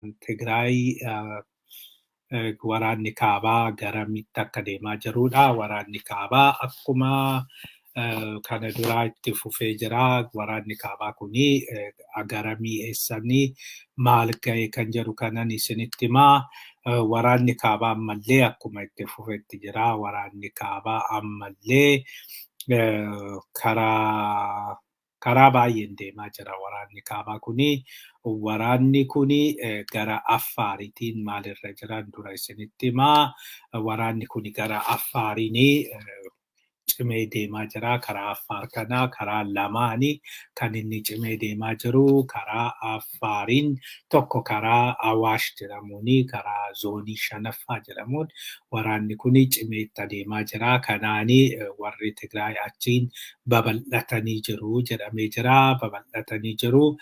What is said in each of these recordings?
Tigraay waraanni kaabaa garamitti akka deemaa jirudha. Waraanni kaabaa akkuma kana duraa itti fufee jira. Waraanni kaabaa kuni garamii eessanii maal ga'e kan jedhu kanan isinitti himaa. Waraanni kaabaa ammallee akkuma itti fufetti jira. Waraanni kaabaa ammallee karaa baay'een deemaa jira waraanni kaabaa kuni. Waraanni kuni gara Affaariitiin maalirra jiran dura isinitti himaa. Waraanni kuni gara Affaariinii cimee deemaa jira. Karaa Affaar kanaa karaa lamaanii kan inni cimee deemaa jiru. Karaa Affaariin tokko karaa Awaash jedhamuuni karaa zoonii shanaffaa jedhamuun waraanni kuni cimee itti adeemaa jira. Kanaani warri Tigraay achiin babal'atanii jiru jedhamee jira. Babal'atanii jiru.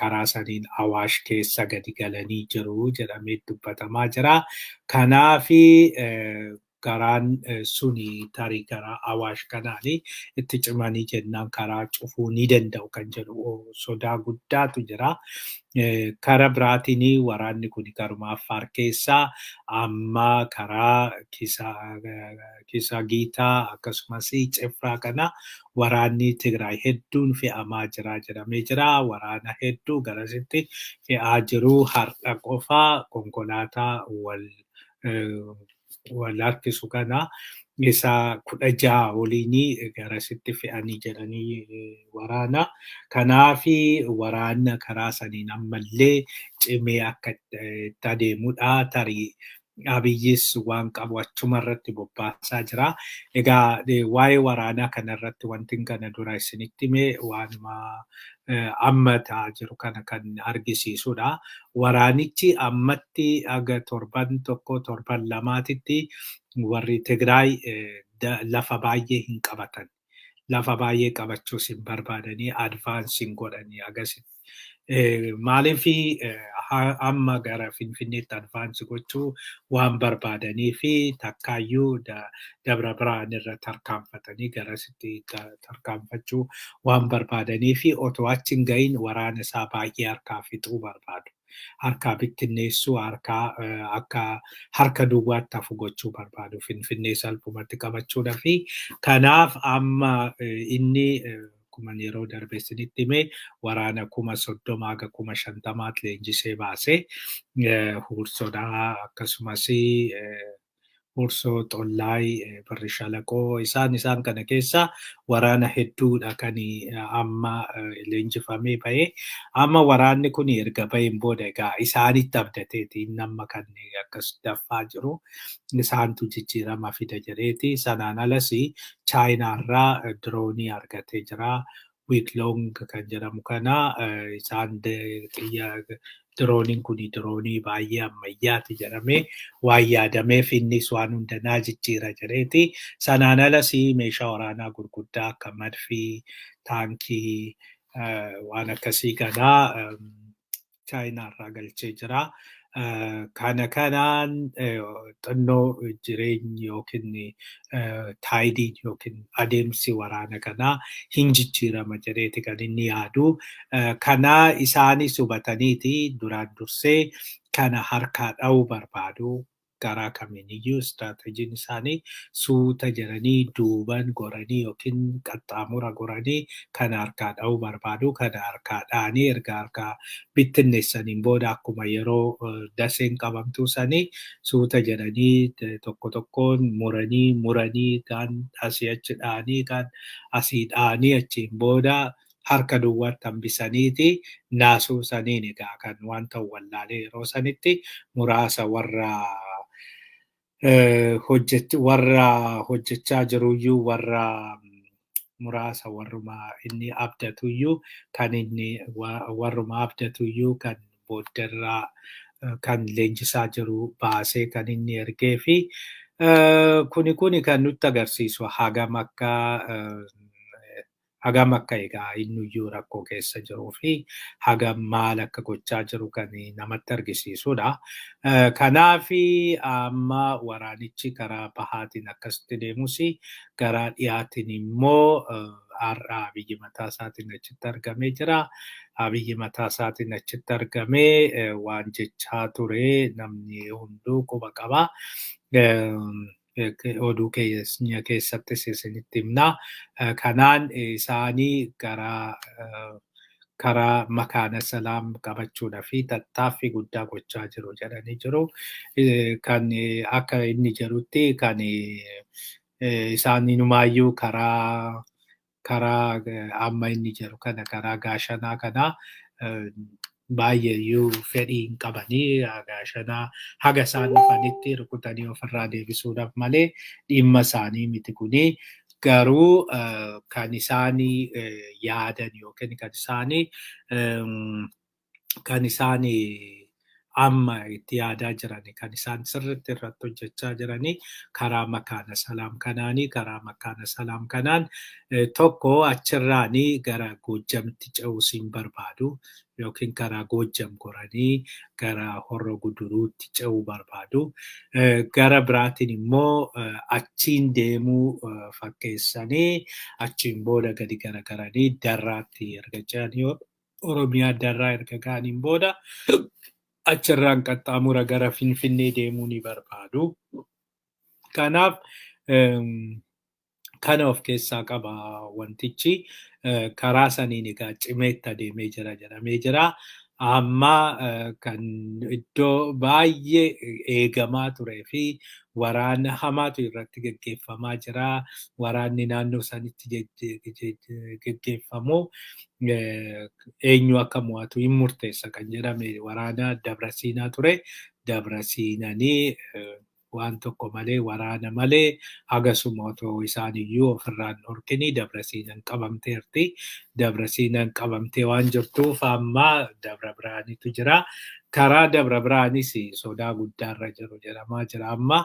Karaa saniin Awaash keessa gadi galanii jiru jedhamee dubbatamaa jira. Kanaafi karaan suni tarii karaa Awaash kanaani itti cimanii jennaan karaa cufuu ni danda'u kan jedhu sodaa guddaatu jira. Karaa biraatiin waraanni kun karuma Affaar keessaa amma karaa Kisaa akkasumas Cifraa kana waraanni Tigraay hedduun fe'amaa jira jedhamee jira. Waraana hedduu garasitti fe'aa jiru. Har'a qofaa konkolaataa wal harkisu kana isa 16 oliin garasitti fe'anii jedhanii waraana. Kanaafi waraana karaa saniin ammallee cimee akka itti adeemudha. Tarii Abiyyis waan qabu achuma irratti bobbaasaa jira. Egaa waa'ee waraanaa kanarratti wanti kana dura isinitti hime waanuma amma ta'aa jiru kana kan argisiisudha. Waraanichi ammatti aga torban tokko torban lamaatitti warri Tigraay lafa baay'ee hin qabatan. Lafa baay'ee qabachuus hin barbaadanii, advance hin godhanii agasitti. Maaliif amma gara Finfinneetti advance gochuu waan barbaadanii fi takkaayyuu Dabra Birhaan irra tarkaanfatanii garasitti tarkaanfachuu waan barbaadanii fi otoo achi hin gahin waraana isaa baay'ee harkaa fixuu barbaadu. Harkaa bittinneessuu, harkaa akka harka duwwaatti hafu gochuu barbaadu Finfinnee salphumatti qabachuudha fi kanaaf amma inni akkuma yeroo darbe isinitti hime waraana 30,000 haga 50,000tti leenjisee baasee Huursoodhaa, akkasumas Huursoo, Xollaay, Birri Shalaqoo isaan kana keessa waraana hedduudha kan amma leenjifamee bahee. Amma waraanni kun erga baheen booda egaa isaanitti abdateeti inni amma kan akkas daffaa jiru. Isaantu jijjiirama fida jedheeti. Sanaan alas Chaayinaarraa diroonii argatee jira. Weeklong kan jedhamu kana isaan xiyya dirooniin kun diroonii baay'ee ammayyaati jedhamee waan yaadameef innis waan hundanaa jijjiira jedheeti. Sanaan alas meeshaa waraanaa gurguddaa akka madfii, taankii, waan akkasii kanaa Chaayinaarraa galchee jira. Kana kanaan xinnoo jireenyi yookiin tideiin yookiin adeemsi waraana kanaa hin jijjiirama jedheeti kan inni yaadu. Kana isaanis hubataniiti duraan dursee kana harkaa dha'uu barbaadu. Karaa kamiiniyyuu strategyn isaanii suuta jedhanii duuban goranii yookiin qaxxaamura goranii kana harkaa dha'uu barbaadu. Kana harkaa dha'anii erga harkaa bittinneessaniin booda akkuma yeroo Daseen qabamtuu sanii suuta jedhanii tokko tokkoon muranii muranii, kaan asii achi dha'anii, kaan asii dha'anii, achiin booda harka duwwaatti hambisaniiti naasuu saniin egaa kan waan ta'u wallaalee yeroo sanitti muraasa warra hojjechaa jiruyyuu, warra muraasa warruma inni abdatuyyuu kan inni warruma abdatuyyuu kan boodderraa kan leenjisaa jiru baasee kan inni ergee fi kuni kan nutti agarsiisu hagam akka Hagam akka egaa innuyyuu rakkoo keessa jiruu fi hagam maal akka gochaa jiru kan namatti argisiisudha. Kanaafi amma waraanichi karaa bahaatiin akkasitti deemus, karaa dhiyaatiin immoo har'a Abiyyi mataa isaatiin achitti argamee jira. Abiyyi mataa isaatiin achitti argamee waan jechaa ture namni hunduu quba qaba. Oduu keenya keessattis isinitti himna. Kanaan isaanii karaa Makaana Salaam qabachuudhaa fi tattaaffii guddaa gochaa jiru jedhanii jiru. Kan akka inni jedhutti kan isaan inumaayyuu karaa amma inni jedhu kana, karaa Gaashanaa kana baay'eeyyuu fedhii hin qabanii. Gaashanaa haga isaan dhufanitti rukutanii ofirraa deebisuudhaaf malee dhimma isaanii miti kuni. Garuu kan isaanii yaadan yookiin kan isaanii amma itti yaadaa jiran, kan isaan sirriitti irratti hojjechaa jiranii karaa Makaana Salaam kanaanii. Karaa Makaana Salaam kanaan tokko achirraanii gara Goojjamitti ce'uus hin barbaadu yookiin karaa Goojjam goranii gara Horro Guduruutti ce'uu barbaadu. Gara biraatiin immoo achiin deemuu fakkeessanii achiin booda gadi garagaranii Darraatti erga ce'anii, Oromiyaa Darraa erga ga'aniin booda achirraan qaxxaamura gara Finfinnee deemuu ni barbaadu. Kanaaf kana of keessaa qaba wantichi. Karaa saniin egaa cimeetti adeemee jira jedhamee jira. Amma kan iddoo baay'ee eegamaa turee fi waraana hamaatu irratti geggeeffamaa jira. Waraanni naannoo sanitti geggeeffamu eenyu akka mo'atu hin murteessa kan jedhame waraana Dabra Siinaa ture. Dabra Siinanii waan tokko malee, waraana malee, hagasuma otoo isaan iyyuu ofirraan dhorkini Dabra Siinaan qabamteerti. Dabra Siinaan qabamtee waan jirtuuf amma Dabra Biraanitu jira. Karaa Dabra Biraanis sodaa guddaarra jiru jedhamaa jira amma.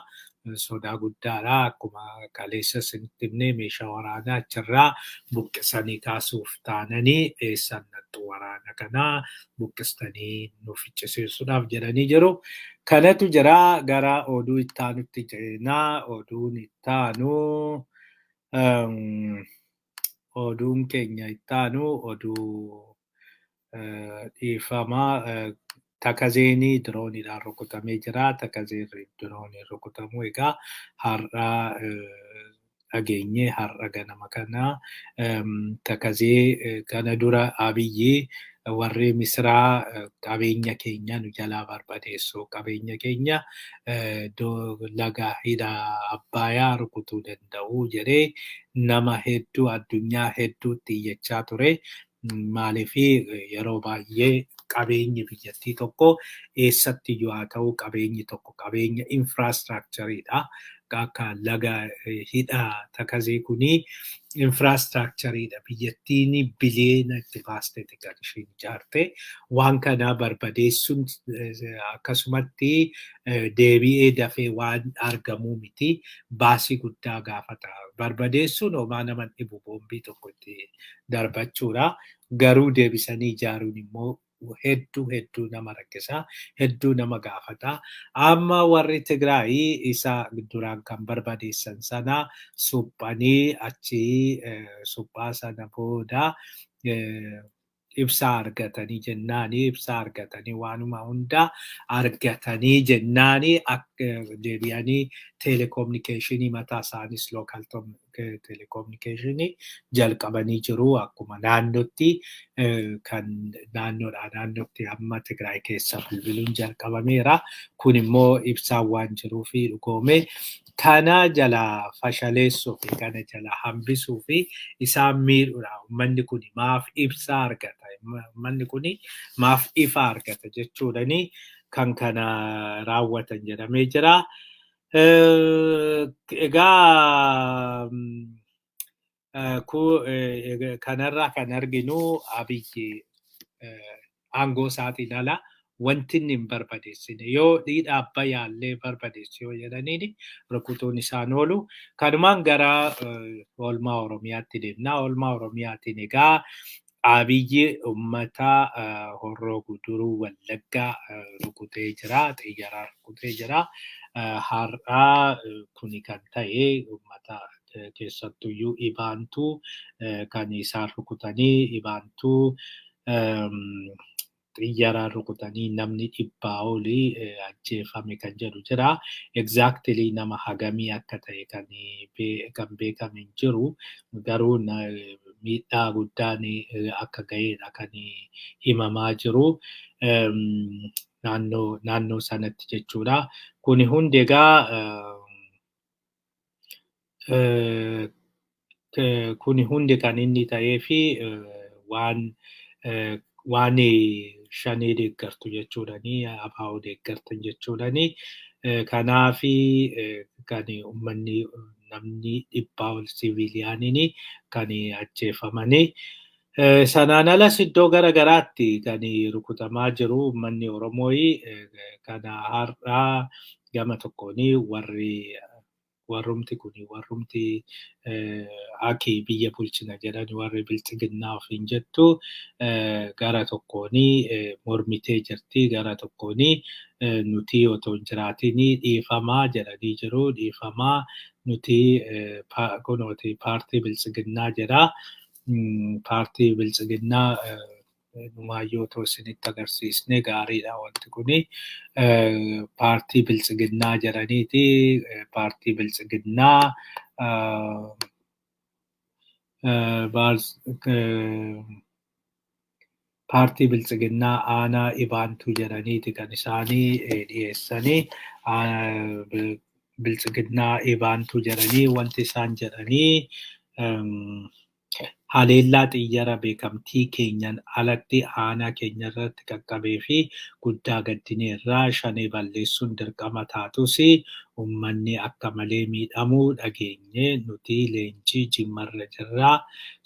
Sodaa guddaadha. Akkuma kaleessa isinitti himnee, meeshaa waraanaa achirraa buqqisanii kaasuuf taananii eessan nattu waraana kanaa buqqistanii nu ficcisiisuudhaaf jedhanii jiru. Kanatu jira. Gara oduu ittaanutti ceenaa. Oduun ittaanu, oduun keenya ittaanu oduu dhiifamaa, Takazeenii dirooniidhaan rukutamee jira. Takazeen dirooniin rukutamuu egaa har'a dhageenye, har'a ganama kana. Takazee kana dura Abiyyi warri Misraa qabeenya keenya nu jalaa barbadeessu, qabeenya keenya laga hidha Abbayaa rukutuu danda'u jedhee nama hedduu, addunyaa hedduutti iyyachaa ture. Maaliif? Yeroo baay'ee qabeenyi biyyattii tokko eessatti iyyuu haa ta'u, qabeenyi tokko qabeenya infrastructureiidha. Akka laga hidha Takazee kuni infrastructureiidha. Biyyattiin biliyeena itti baasteeti kan isheen ijaarte. Waan kana barbadeessuun akkasumatti deebi'ee dafee waan argamuu miti. Baasii guddaa gaafata. Barbadeessuun homaa nama dhibu, boombii tokko itti darbachuudha. Garuu deebisanii ijaaruun immoo hedduu hedduu nama rakkisa, hedduu nama gaafata. Amma warri Tigraay isa duraan kan barbadeessan sana suphanii achi suphaa sana booda ibsaa argatanii jennaani, ibsaa argatanii, waanuma hunda argatanii jennaani, deebi'anii telecommunicationii mataa isaanis, local telecommunicationii jalqabanii jiru. Akkuma naannootti kan naannoodhaa naannootti amma Tigraay keessa bilbiluun jalqabameera. Kun immoo ibsaan waan jiruu fi dhugoome kana jala fashaleessuu fi kana jala hambisuu fi isaan miidhuudha. Uummanni kun maaf ibsaa argata? Uummanni kun maaf ifa argata jechuudhani kan kana raawwatan jedhamee jira. Egaa kanarraa kan arginu Abiyyi aangoo isaatiin ala Wanti inni hin barbadeessine yoo dhiidha abbayyaallee barbadeessu yoo jedhaniini rukutuun isaan oolu. Kanumaan gara oolmaa Oromiyaatti deemna. Oolmaa Oromiyaatiin egaa Abiyyi uummata Horroo Guduruu Wallaggaa rukutee jira. Xiyyaaraan rukutee jira. Har'aa kuni kan ta'e uummata keessattuyyuu Ibaantuu kan isaan rukutanii Ibaantuu xiyyaaraan rukutanii namni 100 olii ajjeefame kan jedhu jira. Exactly nama hagamii akka ta'e kan beekame hin jiru. Garuu miidhaa guddaan akka ga'edha kan himamaa jiru. Naannoo sanatti jechuudha. Kuni hundi egaa kuni hundi kan inni ta'ee fi waan shanee deeggartu jechuudhani, ABO deeggartan jechuudhani. Kanaafi kan uummanni namni 100 ol siviiliyaaniin kan ajjeefamanii. Sanaan alas iddoo gara garaatti kan rukutamaa jiru uummanni Oromoo. Kana har'aa gama tokkoon warri warrumti kun warrumti akii biyya bulchina jedhan, warri bilxiginnaa ofiin jettu, gara tokkoon mormitee jirti, gara tokkoon nuti otoo hin jiraatin dhiifamaa jedhanii jiru. Dhiifamaa nuti kunooti paartii bilxiginnaa jedha. Paartii bilxiginnaa numaayyuu otoo isinitti agarsiisne gaariidha wanti kuni. Paartii bilxiginnaa jedhaniiti, paartii bilxiginnaa paartii bilxiginnaa aanaa Ibaantuu jedhaniiti kan isaanii dhiyeessanii. Bilxiginnaa Ibaantuu jedhanii wanti isaan jedhanii, haleellaa xiyyara beekamtii keenyan alatti aanaa keenya irratti qaqqabee fi guddaa gaddineerraa, shanee balleessuun dirqama taatus uummanni akka malee miidhamuu dhageenye, nuti leenjii jimmarra jirraa,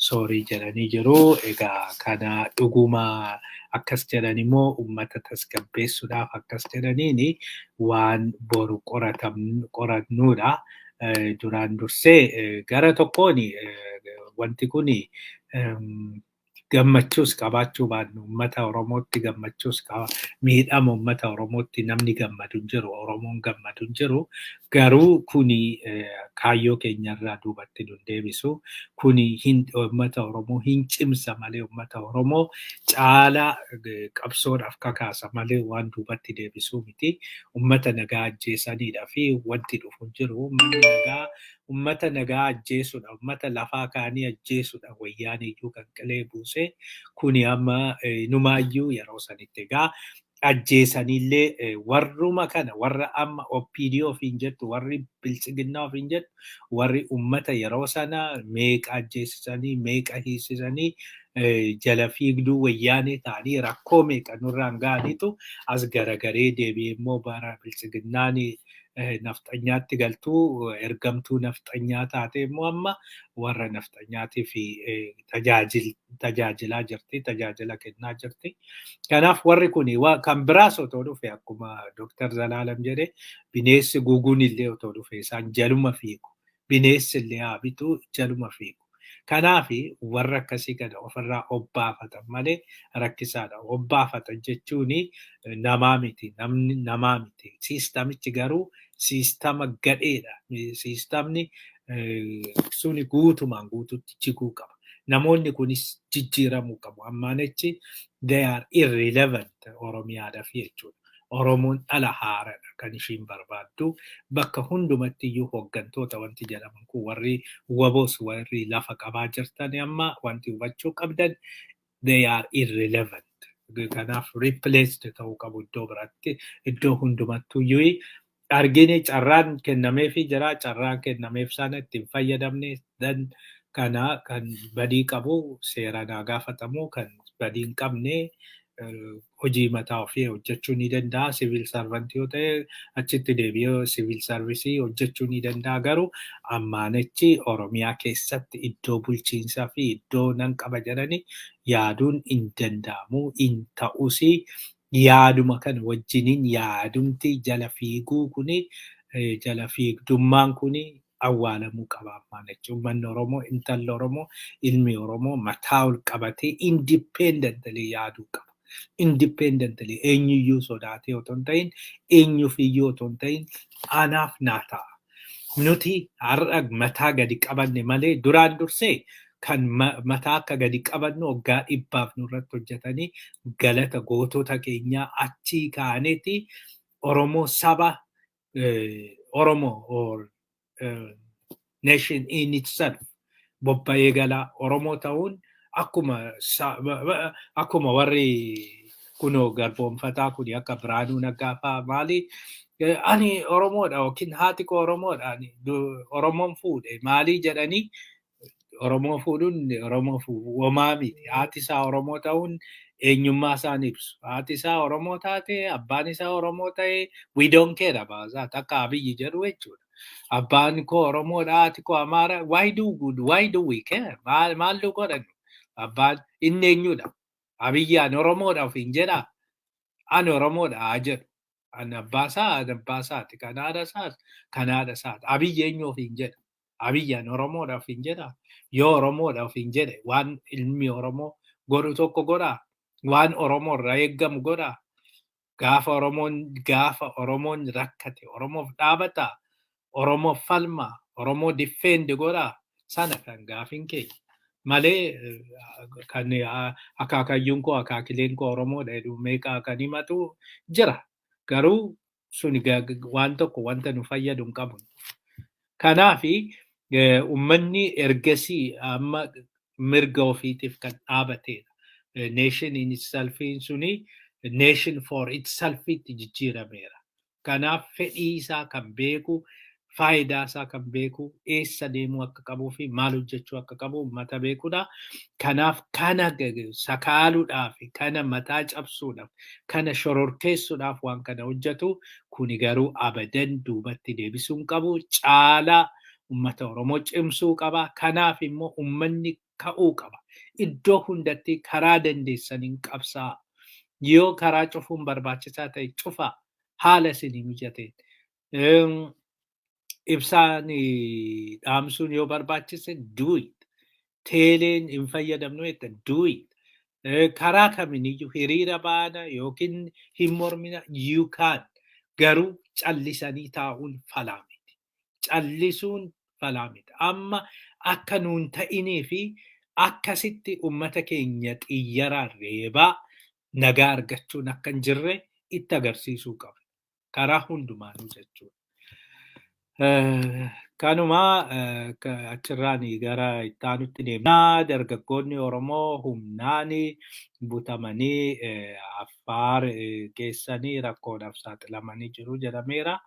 sorry jedhanii jiru. Egaa kana dhuguma akkas jedhan immoo uummata tasgabbeessuudhaaf akkas jedhaniini waan boru qorannuudha. Duraan dursee gara tokkoon wanti kuni gammachuus qabaachuu baannu, uummata Oromootti gammachuus, miidhama uummata Oromootti namni gammadu hin jiru, Oromoon gammadu hin jiru. Garuu kuni kaayyoo keenyarraa duubatti nu deebisu. Kuni uummata Oromoo hin cimsa malee, uummata Oromoo caalaa qabsoodhaaf kakaasa malee waan duubatti deebisuu miti. Uummata nagaa ajjeesaniidha fi wanti dhufu hin jiru. Uummanni nagaa, uummata nagaa ajjeessuudha. Uummata lafaa kaanii ajjeessuudha. Wayyaan iyyuu kan qilee buuse kuni amma numaayyuu yeroo sanitti egaa ajjeesanillee warruma kana, warra amma OPDO ofiin jettu, warri biltsiginnaa ofiin jettu, warri uummata yeroo sana meeqa ajjeesisanii, meeqa hiisisanii, jala fiigduu wayyaanee ta'anii rakkoo meeqa nurraan ga'aniitu as garagaree deebi'ee immoo bara biltsiginnaan nafxanyaatti galtuu ergamtuu nafxanyaa taate immoo amma warra nafxanyaatiif tajaajilaa jirti, tajaajila kennaa jirti. Kanaaf warri kun kan biraas otoo dhufe, akkuma Dr. Zalaalam jedhe, bineensi guguun illee otoo dhufe isaan jaluma fiigu. Bineensi illee haa bitu, jaluma fiigu. Kanaaf warra akkasii kana ofirraa obbaafatan malee rakkisaadha. Obbaafatan jechuun namaa miti. Namni namaa miti. Siistamichi garuu siistama gadheedha. Siistamni suni guutumaan guututti jiguu qaba. Namoonni kunis jijjiiramuu qabu. Ammaan achi they are irrelevant Oromiyaadhaaf jechuudha. Oromoon dhala haaraadha kan ishiin barbaaddu. Bakka hundumatti iyyuu hooggantoota wanti jedhaman kun, warri waboos warri lafa qabaa jirtan, amma wanti hubachuu qabdan they are irrelevant. Kanaaf replaced ta'uu qabu iddoo biratti, iddoo hundumattuu iyyuu. Argine, carraan kennameefii jira, carraan kennameef sana ittiin fayyadamne. Dan kana kan badii qabu seeraan haa gaafatamu, kan badii hin qabne hojii mataa ofii hojjechuu ni danda'a. Civil servantii yoo ta'e achitti deebi'ee civil service hojjechuu ni danda'a. Garuu ammaanichi Oromiyaa keessatti iddoo bulchiinsaa fi iddoo nan qaba jedhanii yaaduun hin danda'amu, hin ta'us. Yaaduma kana wajjiniin yaadumti jala fiiguu kuni, jala fiigdummaan kuni awwaalamuu qaba ammaan jechuudha. Uummanni Oromoo, intalli Oromoo, ilmi Oromoo mataa ol qabatee independently yaaduu qaba. Independently eenyuyyuu sodaatee otoo hin ta'in, eenyuufiyyuu otoo hin ta'in, anaaf naa ta'a. Nuti har'a mataa gadi qabanne malee duraan dursee kan mataa akka gadi qabannu waggaa 100f nurratti hojjetanii, galata gootota keenyaa, achii kaaneeti Oromoo saba Oromoo or nation in itself bobba'ee galaa Oromoo ta'uun akkuma warri kunoo garboomfataa kuni akka Biraanuu Naggaa fa'aa maali, ani Oromoodha yookiin haati koo Oromoodha, ani Oromoon fuudhe maalii jedhanii. Oromoo fuudhuun Oromoo homaa miti. Haati isaa Oromoo ta'uun eenyummaa isaan ibsu. Haati isaa Oromoo taate, abbaan isaa Oromoo ta'e, we don't care about that. Akka Abiyyi jedhu jechuudha. Abbaan koo Oromoodha, haati koo Amaara. Why do we care? Maal maallu godhan? Abbaan inni eenyudha? Abiyyi ani Oromoodha ofiin jedhaa? Ani Oromoodha haa jedhu. Ani abbaa isaa, ani abbaa isaati. Kan haadha isaas, kan haadha isaati. Abiyyi eenyu ofiin jedha? Abiyyi ani Oromoodha ofiin jedhaa? Yoo Oromoodha ofiin jedhe, waan ilmi Oromoo godhu tokko godhaa? Waan Oromoo irraa eeggamu godhaa? Gaafa Oromoon rakkate Oromoof dhaabataa? Oromoof falmaa? Oromoo defend godhaa? Sana kan gaafiin keenya. Malee kan akaakayyuun koo, akaakileen koo Oromoodha jedhu meeqa kan himatu jira. Garuu suni waan tokko wanta nu fayyadu hin qabu. Kanaafi uummanni ergasii amma mirga ofiitiif kan dhaabatedha. Nation in itself suni nation for itself itti jijjiirameera. Kanaaf fedhii isaa kan beeku, faayidaa isaa kan beeku, eessa deemuu akka qabuu fi maal hojjechuu akka qabu uummata beekudha. Kanaaf kana sakaaluudhaaf, kana mataa cabsuudhaaf, kana shororkeessuudhaaf waan kana hojjetu kuni garuu abadan duubatti deebisuu hin qabu. Caalaa uummata Oromoo cimsuu qaba. Kanaaf immoo uummanni ka'uu qaba. Iddoo hundatti karaa dandeessaniin qabsaa. Yoo karaa cufuun barbaachisaa ta'e cufaa, haala isinii mijateen. Ibsaan dhaamsuun yoo barbaachise, do it. Teeleen hin fayyadamnu jette, do it. Karaa kamiiniyyuu hiriira baana yookiin hin mormina, you can. Garuu callisanii taa'uun falaa miti. Callisuun falaa miti. Amma akka nuun ta'inii fi akkasitti uummata keenya xiyyaraan reebaa nagaa argachuun akka hin jirre itti agarsiisuu qabna. Karaa hundumaanuu jechuudha. Kanuma achirraan gara itti aanutti deemna. Dargaggoonni Oromoo humnaan butamanii Affaar geessanii rakkoodhaaf saaxilamanii jiru jedhameera.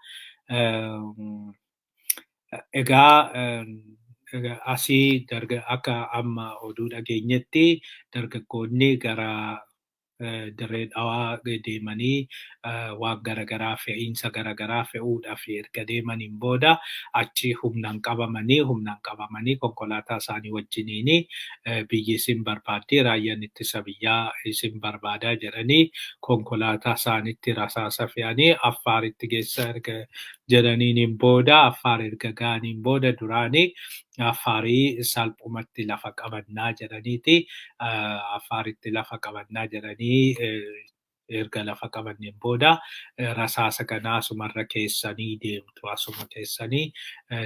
Egaa asii akka amma oduu dhageenyetti dargaggoonni gara Dirree Dhawaa deemanii waan garaagaraa, fe'iinsa garaagaraa fe'uudhaaf erga deemaniin booda achi humnaan qabamanii konkolaataa isaanii wajjiniin biyyi isin barbaaddi, raayyaan ittisa biyyaa isin barbaadaa jedhanii konkolaataa isaaniitti rasaasa fe'anii Affaaritti geessa erga jedhaniin booda, Affaar erga ga'aniin booda, duraanii Affaarii salphumatti lafa qabannaa jedhaniiti, Affaaritti lafa qabannaa jedhanii erga lafa qabanneen booda rasaasa kana asumarra keessanii deemtu, asuma keessanii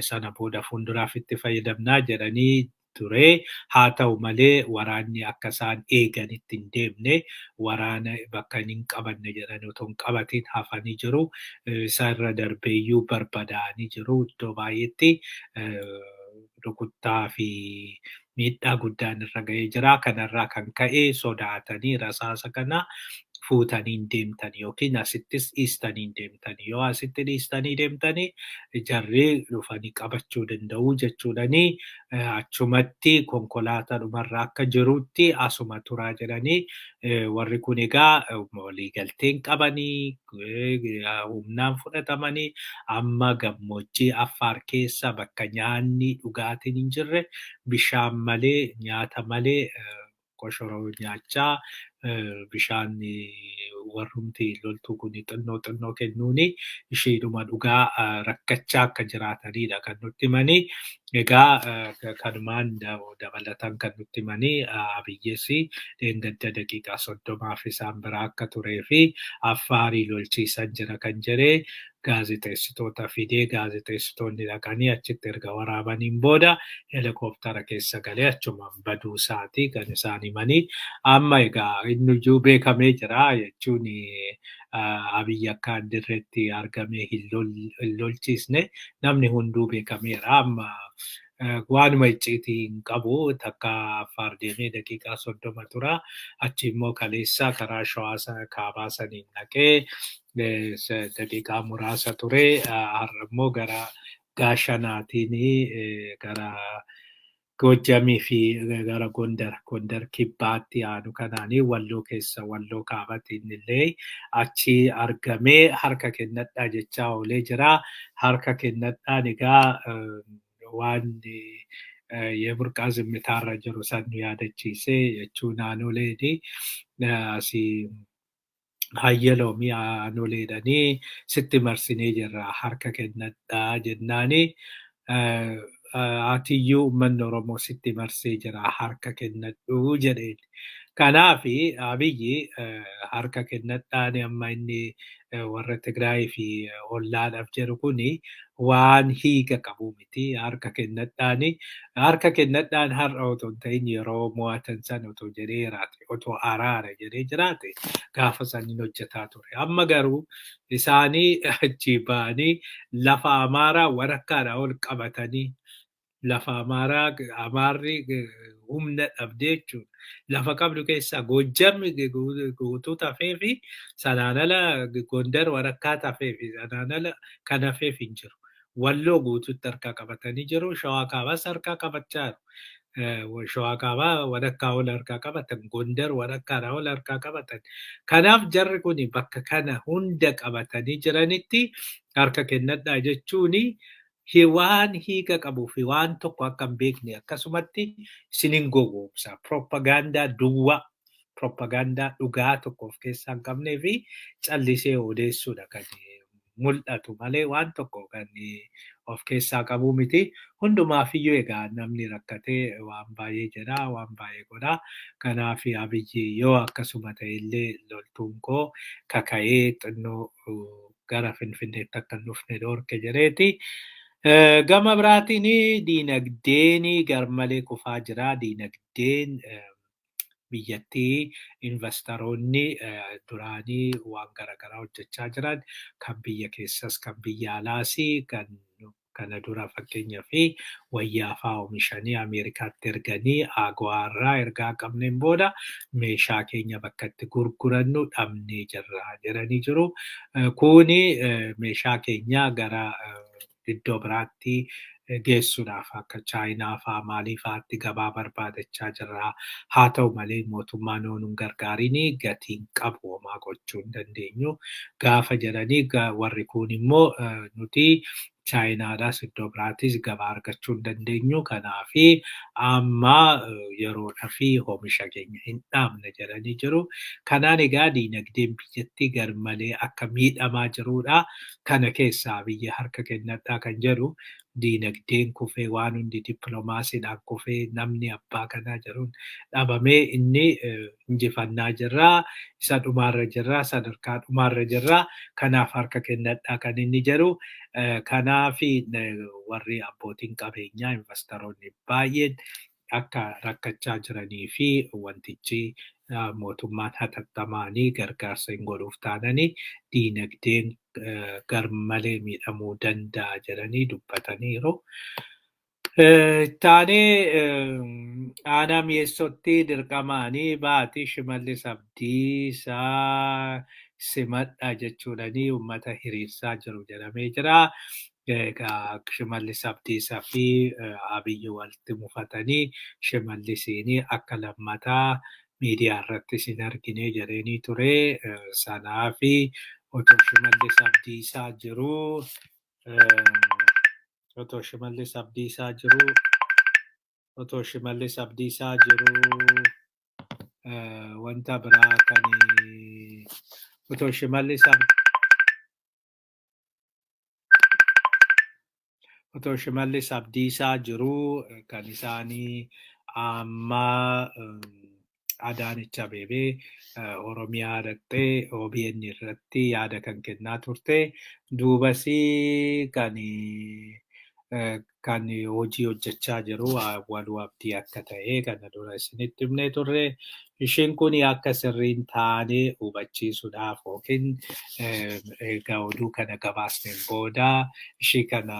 sana booda fuulduraaf itti fayyadamnaa jedhanii ture. Haa ta'u malee waraanni akka isaan eeganitti hin deemne. Waraana bakka hin qabanne jedhanii otoo hin qabatin hafanii jiru. Isa irra darbeeyyuu barbadaa'anii jiru iddoo baay'eetti. Rukuttaa fi miidhaa guddaan irra ga'ee jira. Kanarraa kan ka'e sodaatanii rasaasa kana fuutanii hin deemtan yookiin asittis dhiistanii hin deemtan. Yoo asitti dhiistanii deemtanii jarri dhufanii qabachuu danda'u jechuudhanii achumatti konkolaataa dhumarra akka jirutti asuma turaa jedhanii. Warri kun egaa waliigalteen qabanii humnaan fudhatamanii amma gammoojjii Affaar keessa bakka nyaanni dhugaatiin hin jirre, bishaan malee, nyaata malee, koshoroo nyaachaa Bishaan warrumti loltuu kun xinnoo xinnoo kennuuni isheedhuma dhugaa rakkachaa akka jiraatanidha kan nutti himanii. Egaa kanumaan dabalatan kan nutti himanii, Abiyyees dheengadda daqiiqaa 30f isaan biraa akka turee fi Affaarii lolchiisan jira kan jedhee gaazexeessitoota fidee, gaazexeessitoonni dhaqanii achitti erga waraabaniin booda helikooftara keessa galee achumaan baduu isaati kan isaan himanii. Amma egaa inniyyuu beekamee jira jechuun Abiyyi akka dirreetti argamee hin lolchiisne namni hunduu beekameera. Amma waanuma icciitii hin qabu, takka Affaar deemee daqiiqaa 30 tura. Achi immoo kaleessa karaa Shawaa kaabaa saniin dhaqee daqiiqaa muraasa ture. Har'a immoo gara Gaashanaatiin gara Goojjamii fi gara Gondar kibbaatti aanu kanaanii Walloo keessa Walloo kaabatiin illee achi argamee harka kennadhaa jechaa oolee jira. Harka kennadhaan egaa waan የቡርቃ ዝምታarra jiru san nu yaadachiise jechuun aanoleeni asii hayyaloomii aanoleedhanii sitti marsinee jirra, harka kennadhaa jennaani, atiyyuu uummanni Oromoo sitti marsee jira, harka kennadhuu jedheen. Kanaaf Abiyyi harka kennadhaan amma inni warra Tigraay fi ollaadhaaf jedhu kuni waan hiika qabu miti. Harka kennadhaani harka kennadhaan har'a otoo hin ta'in yeroo mo'atan san otoo jedhee jiraate, otoo araara jedhee jiraate, gaafa saniin hojjetaa ture. Amma garuu isaanii achi ba'anii lafa Amaaraa walakkaadhaa ol qabatanii, lafa Amaaraa Amaarri humna dhabdee jechuudha. Lafa qabdu keessaa Goojjamni guutuu tafee fi sanaan ala Gondar walakkaa tafee fi sanaan ala kan hafeef hin jiru. Walloo guutuutti harkaa qabatanii jiru. Shawaa kaabaas harkaa qabachaa jiru. Shawaa kaabaa walakkaa ol harkaa qabatan. Gondar walakkaadhaa ol harkaa qabatan. Kanaaf jarri kun bakka kana hunda qabatanii jiranitti harka kennadhaa jechuuni waan hiika qabuu fi waan tokko akka hin beekne akkasumatti isinin gowwoomsa. Propagaandaa duwwaa, propagaandaa dhugaa tokko of keessaa hin qabnee fi callisee odeessuudha kan mul'atu malee waan tokko kan of keessaa qabu miti. Hundumaafiyyuu egaa namni rakkatee waan baay'ee jedha, waan baay'ee godha. Kanaaf Abiyyi yoo akkasuma ta'ellee loltuun koo kaka'ee xinnoo gara Finfinneetti akka hin dhufne dhoorke jedheeti. Gama biraatiin diinagdeen garmalee kufaa jira. Diinagdeen biyyattii, investoroonni duraanii waan garaagaraa hojjechaa jiran, kan biyya keessas kan biyya alaas, kan kana dura fakkeenyaa fi wayyaa fa'aa oomishanii Ameerikaatti erganii, AGOA ergaa qabneen booda meeshaa keenya bakka itti gurgurannu dhabnee jirra jedhanii jiru. Kuni meeshaa keenya gara iddoo biraatti geessuudhaaf akka Chaayinaa fa'aa maalii fa'aatti gabaa barbaadachaa jirra. Haa ta'u malee mootummaan yoo nun gargaarin gatiin qabu homaa gochuu hin dandeenyu. Gaafa jedhanii warri kun immoo nuti Chaayinaadhaas iddoo biraattis gabaa argachuu hin dandeenyu. Kanaafi amma yeroodhaa fi oomisha keenya hin dhaabne jedhanii jiru. Kanaan egaa diinagdeen biyyattii garmalee akka miidhamaa jirudha. Kana keessaa biyya harka kennadhaa kan jedhu, diinagdeen kufee, waan hundi dippiloomaasiidhaan kufee, namni abbaa kanaa jedhuun dhabamee, inni injifannaa jirraa, isa dhumaarra jirraa, sadarkaa dhumaarra jirraa, kanaaf harka kennadhaa kan inni jedhu. Kanaaf warri abbootiin qabeenyaa, investoroonni baay'een akka rakkachaa jiranii fi wantichi mootummaan hatattamaanii gargaarsa hin godhuuf taananii diinagdeen garmalee miidhamuu danda'a jedhanii dubbataniiru. Taanee aanaa Mi'eessootti dirqamaanii baatii Shimallis Abdiisaa simadha jechuudhanii uummata hiriirsaa jiru jedhamee jira. Egaa Shimallis Abdiisaa fi Abiyyi walitti mufatanii Shimallisiin akka lammataa miidiyaa irratti isin argine jedheenii ture. Sanaafi otoo Shimallis Abdiisaa jiruu otoo Shimallis Abdiisaa jiruu otoo Shimallis Abdiisaa jiruu Wanta biraa kan otoo Shimallis Abdiisaa jiruu kan isaanii amma Adaanech Abeebee Oromiyaa dhaqxee OBN irratti yaada kan kennaa turte. Duubas kan hojii hojjechaa jiru Awwaluu Abdii akka ta'e kana dura isinitti himnee turre. Ishiin kun akka sirriin taane hubachiisuudhaaf yookiin egaa oduu kana gabaasneen booda ishii kana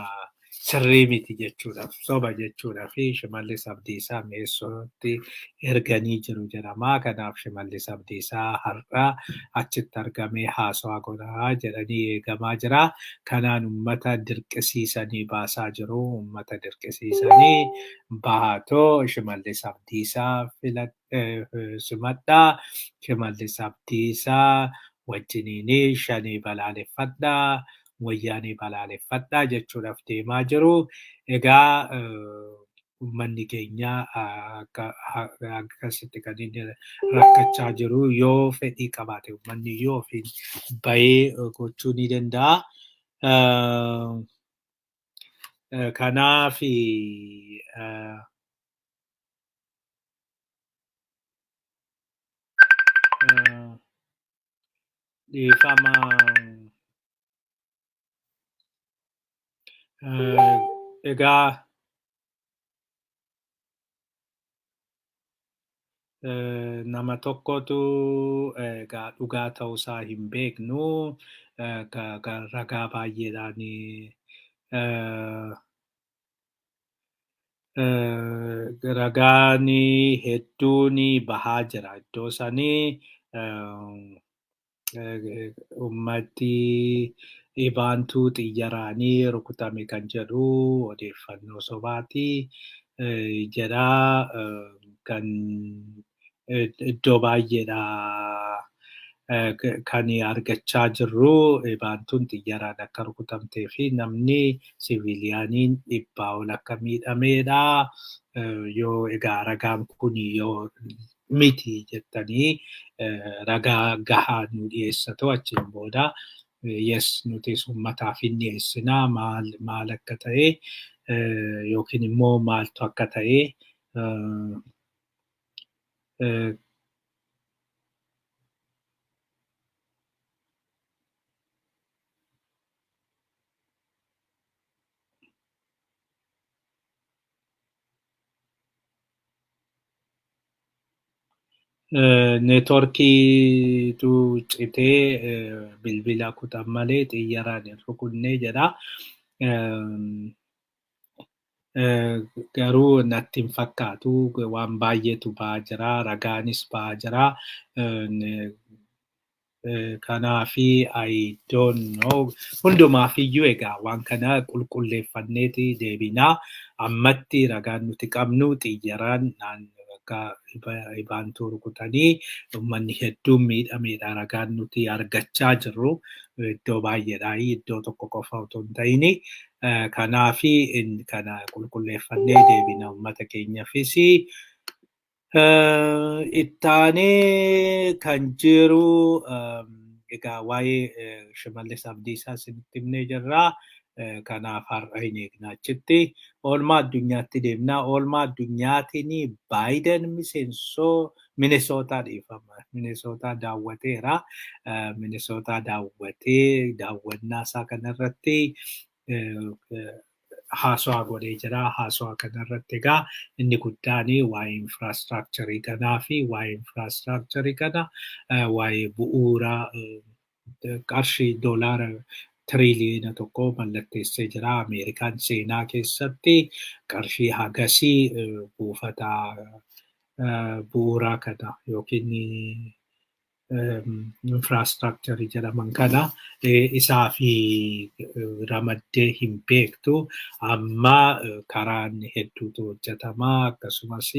sirrii miti jechuudhaaf, soba jechuudhaaf Shimallis Abdiisaa Mi'eessootti erganii jiru jedhama. Kanaaf Shimallis Abdiisaa har'a achitti argamee haasawaa godhaa jedhanii eegamaa jira. Kanaan uummata dirqisiisanii baasaa jiru. Uummata dirqisiisanii bahatoo Shimallis Abdiisaa simadhaa. Shimallis Abdiisaa wajjiniin shanii balaaleffadhaa. Wayyaanii balaaleffadhaa jechuudhaaf deemaa jiru. Egaa uummanni keenya akkasitti kan inni rakkachaa jiru yoo fedhii qabaate uummanni yoo ofiin bahee gochuu ni danda'a. Kanaaf dhiifama. Egaa nama tokkotu egaa dhugaa ta'uusaa hin beeknu, ragaa baay'eedhaan ragaan hedduun bahaa jira iddoo sanii. Ummatti Ibaantuu xiyyaraanii rukutame kan jedhu odeeffannoo sobaati jedha. Kan iddoo baay'eedha kan argachaa jirru Ibaantuun xiyyaraan akka rukutamtee fi namni siviiliyaaniin 100 ol akka miidhameedha. Yoo egaa ragaan kun yoo miti jettanii ragaa gahaa nu dhiyeessatu achiin booda yes nutis uummataaf hin dhiyeessinaa maal akka ta'e yookiin immoo maaltu akka ta'e. Neetworkiitu citee bilbila kutan malee xiyyaraan hin rukunne jedha. Garuu natti hin fakkaatu, waan baay'eetu ba'aa jira, ragaanis ba'aa jira. Kanaafi I don't know. Hundumaaf iyyuu egaa waan kana qulqulleeffanneeti deebinaa. Ammatti ragaan nuti qabnu xiyyaraan akka Ibaantuu rukutanii uummanni hedduun miidhameedha ragaan nuti argachaa jirru iddoo baay'eedhaa, iddoo tokko qofa otoo hin ta'in. Kanaafi kana qulqulleeffannee deebina uummata keenyaafis. Ittaanee kan jiru egaa waa'ee Shimallis Abdiisaa isinitti himnee jirra. Kanaaf har'a hin eegna achitti. Oolmaa addunyaatti deemna. Oolmaa addunyaatiin Baayiden miseensoo Minisootaa dhiifama. Minisootaa daawwateera. Minisootaa daawwatee daawwannaa isaa kanarratti haasawaa godhee jira. Haasawaa kanarratti egaa inni guddaan waa'ee infraastiraakcharii kanaa fi waa'ee infraastiraakcharii kana waa'ee bu'uura qarshii doolaara 1 tiriiliyoona mallatteessee jira. Ameerikaan seenaa keessatti qarshii hagasii buufata bu'uuraa kana yookiin infraastiraakcharii jedhaman kana isaa fi ramaddee hin beektu. Amma karaan hedduutu hojjetama, akkasumas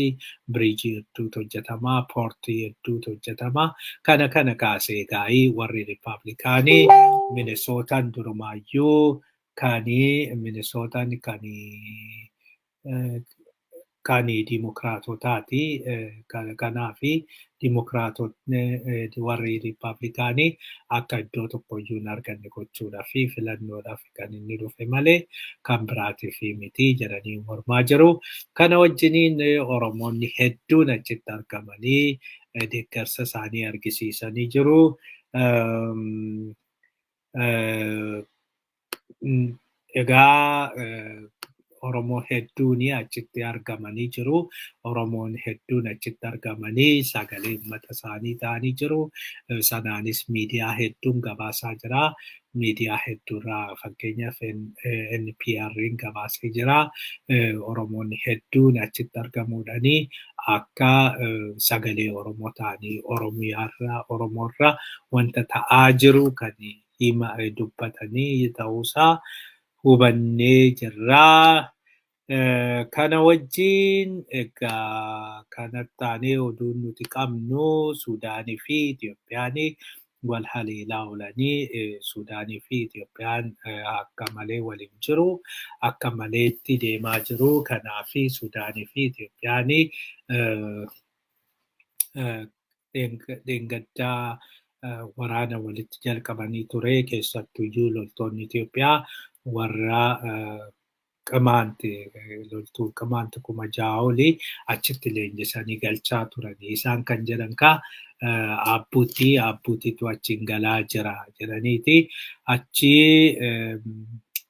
biriijii hedduutu hojjetama, poortii hedduutu hojjetama. Kana kaasee gaa'ii warri Riippaabilikaanii Minisootaan durumaayyuu kan Minisootaan kan Kan Dimokiraatotaati. Kanaafi Dimokiraatotni, warri Riippaabilikaanii akka iddoo tokkoyyuu hin arganne gochuudhaaf fi filannoodhaaf kan inni dhufe malee kan biraatiif miti jedhanii mormaa jiru. Kana wajjiniin Oromoonni hedduun achitti argamanii deeggarsa isaanii argisiisanii jiru. Egaa Oromoo hedduun achitti argamanii jiru. Oromoon hedduun achitti argamanii sagalee uummata isaanii ta'anii jiru. Sanaanis miidiyaa hedduun gabaasaa jira. Miidiyaa hedduurraa, fakkeenyaaf NPR gabaasee jira. Oromoonni hedduun achitti argamuudhaanii akka sagalee Oromoo ta'anii Oromiyaarraa, Oromoorraa wanta ta'aa jiru kan hima dubbatanii ta'uusaa hubannee jirraa. Kana wajjin egaa kanatti taanee oduun nuti qabnu, Suudaanii fi Itoophiyaan wal haleelaa oolanii. Suudaanii fi Itoophiyaan akka malee waliin jiru. Akka maleetti deemaa jiru. Kanaaf Suudaanii fi Itoophiyaan dheengaddaa waraana walitti jalqabanii ture. Keessattuyyuu loltoonni Itoophiyaa warra Qimaanti, loltuu Qimaanti 6,000 olii achitti leenjisanii galchaa turanii. Isaan kan jedhan kaa Abbuutiitu achiin galaa jira jedhaniiti. Achi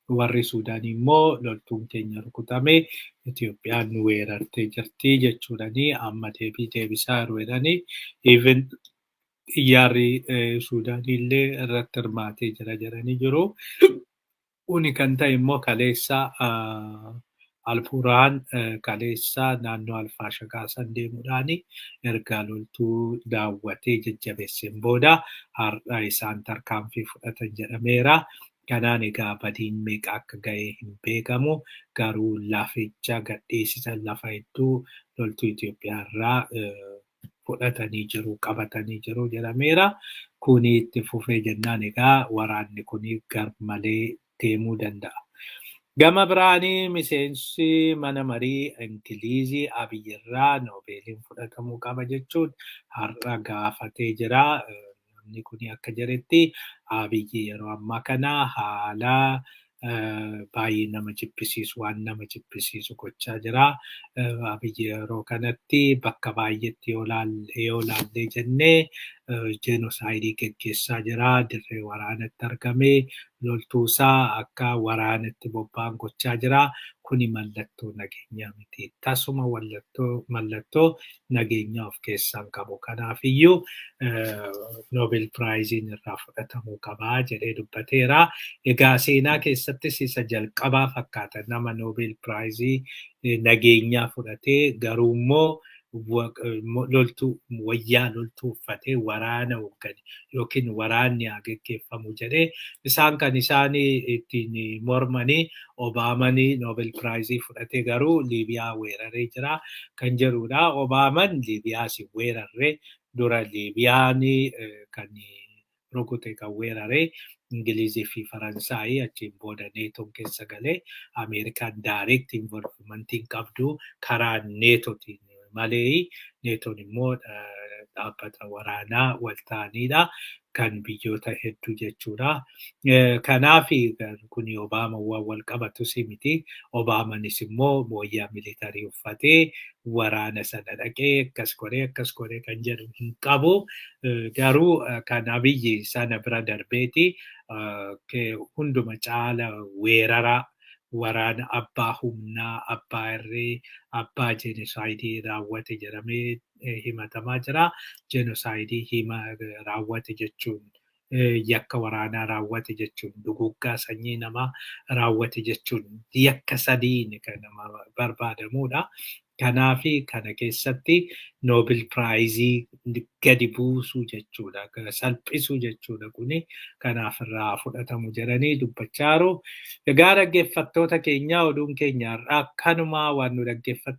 warri Suudaanii immoo loltuun keenya rukutame, Itoophiyaan nu weerartee jirti jechuudhanii amma deebii deebisaa jiru jedhanii. Even xiyyaarri Suudaanii illee irratti hirmaatee jira jedhanii jiru. Kuni kan ta'e immoo kaleessa Alburhaan kaleessa naannoo Alfaashagaa san deemuudhaan erga loltuu daawwatee jajjabeesseen booda har'a isaan tarkaanfii fudhatan jedhameera. Kanaan egaa badiin meeqa akka ga'e hin beekamu. Garuu laficha gadhiisisan, lafa hedduu loltuu Itoophiyaa irraa fudhatanii jiru, qabatanii jiru jedhameera. Kuni itti fufee jennaan egaa waraanni kuni garmalee deemuu danda'a. Gama biraanii miseensi mana marii Ingilizii Abiyyirraa Noobeeliin fudhatamuu qaba jechuun har'a gaafatee jira. Namni kun akka jedhetti Abiyyi yeroo ammaa kana haala baay'ee nama jibbisiisu, waan nama jibbisiisu gochaa jira. Abiyyi yeroo kanatti bakka baay'eetti yoo laallee jennee jenosaayidii geggeessaa jira. Dirree waraanatti argamee loltuusaa akka waraanatti bobba'an gochaa jira. Kuni mallattoo nageenyaa miti. Tasuma mallattoo nageenyaa of keessaa hin qabu. Kanaafiyyuu Nobel Prizeiin irraa fudhatamuu qabaa jedhee dubbateera. Egaa seenaa keessattis isa jalqabaa fakkaata, nama Nobel Prizeii nageenyaa fudhatee garuu immoo loltuu, wayyaa loltuu uffatee waraana hooggane yookiin waraanni haa geggeeffamu jedhee. Isaan kan isaan ittiin mormanii Obaamanii Nobel Prizeii fudhatee garuu Liibiyaa weeraree jira kan jedhudha. Obaaman Liibiyaas hin weerarre. Dura Liibiyaan kan rukute, kan weeraree Ingilizii fi Faransaayii. Achiin booda Neetoon keessa galee. Ameerikaan direct involvementiin qabdu, karaa Neetootiin malee. Neetoon immoo dhaabbata waraanaa wal ta'anidha. Kan biyyoota hedduu jechuudha. Kanaaf kun Obaama waan wal qabatus miti. Obaamanis immoo wayyaa militarii uffatee waraana sana dhaqee akkas godhee akkas godhee kan jedhu hin qabu. Garuu kan Abiyyi sana bira darbeeti hunduma caala weerara waraana abbaa humnaa, abbaa irree, abbaa jenosaayidii raawwate jedhamee himatamaa jira. Jenosaayidii hima raawwate jechuun, yakka waraanaa raawwate jechuun, duguggaa sanyii namaa raawwate jechuun yakka sadiin kan nama barbaadamudha. Kanaafi kana keessatti Nobel Prizeii gadi buusuu jechuudha. Salphisuu jechuudha kuni. Kanaaf irraa fudhatamu jedhanii dubbachaa jiru. Egaa dhaggeeffattoota keenya, oduun keenya har'aa kanumaa. Waan nu dhaggeeffattan